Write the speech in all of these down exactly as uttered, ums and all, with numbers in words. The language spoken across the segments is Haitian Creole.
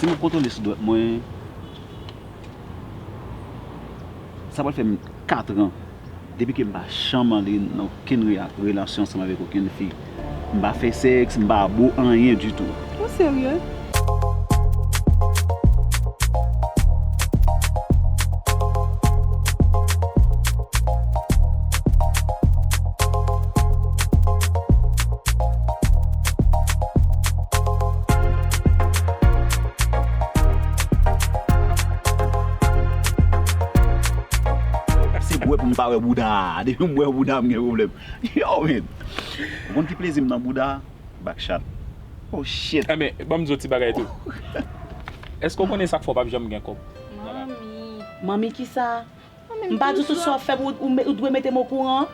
Si m ap kontwole sou dwèt mwen, sa pral fè m katran depi ke m pa janm ale nan okenn reya- relasyon ansanm avèk okenn fi. M pa fè sèks, m pa bo anyen ditou. Ou serye? Se bwè pou m pa wè bouda. Depi m wè bouda, m gen pwoblèm. Yo, men. Ou konn ki plezi m nan bouda? Backshot. Oh, shit. Enben, ban m di w ti bagay tou. Èske w konnen sa k fè w p ap janm gen kòb? Manmi. Manmi kisa? M pa di w tout sa w ap fè pou ou, ou dwe mete m okouran.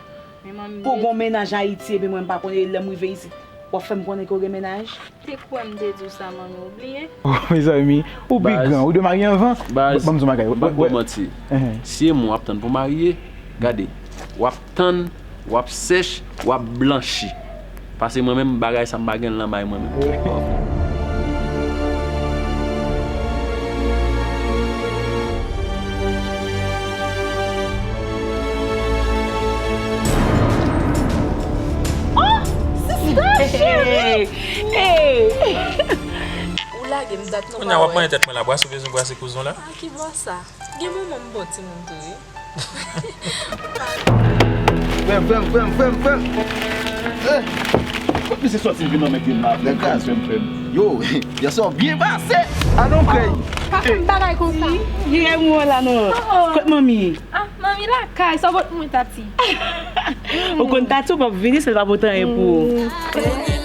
Pou w gen yon mennaj Ayiti, epi mwen m pa konnen, lè m rive isit, w ap fè m konnen ke w gen mennaj. Te kwè m te di w sa, manmi, ou bliye? Oh, mezanmi, ou pi gran, ou dwe marye anvan. Baz, ban m di w bagay. M p ap ba w manti. Si e mwen w ap tann pou marye, gade, w ap tann, w ap sèch, w ap blanchi. Pase mwen menm, bagay sa m pa gen l nan bay mwen menm. Oh, sista cheri! Hey! Ou lage m dat nou. Kounye a w ap manyen tèt mwen la, brase w bezwen brase kouzon la. A ki bò sa? Gen moman m bon timoun tou wi. Frè m, frè m, frè m, frè m, frè m. Eh. Kot misye sòti l vin nan men m la, frè m, frè m, frè m. Yo, yèswa w byen pase. Alon krèy. Pa fè m bagay konsa. Li renmen w la non. Kot manmi? Ah, manmi lakay, sa w pot pou mwen, Tati? Ou konn Tati, ou p ap vini si l pa pot anyen pou ou.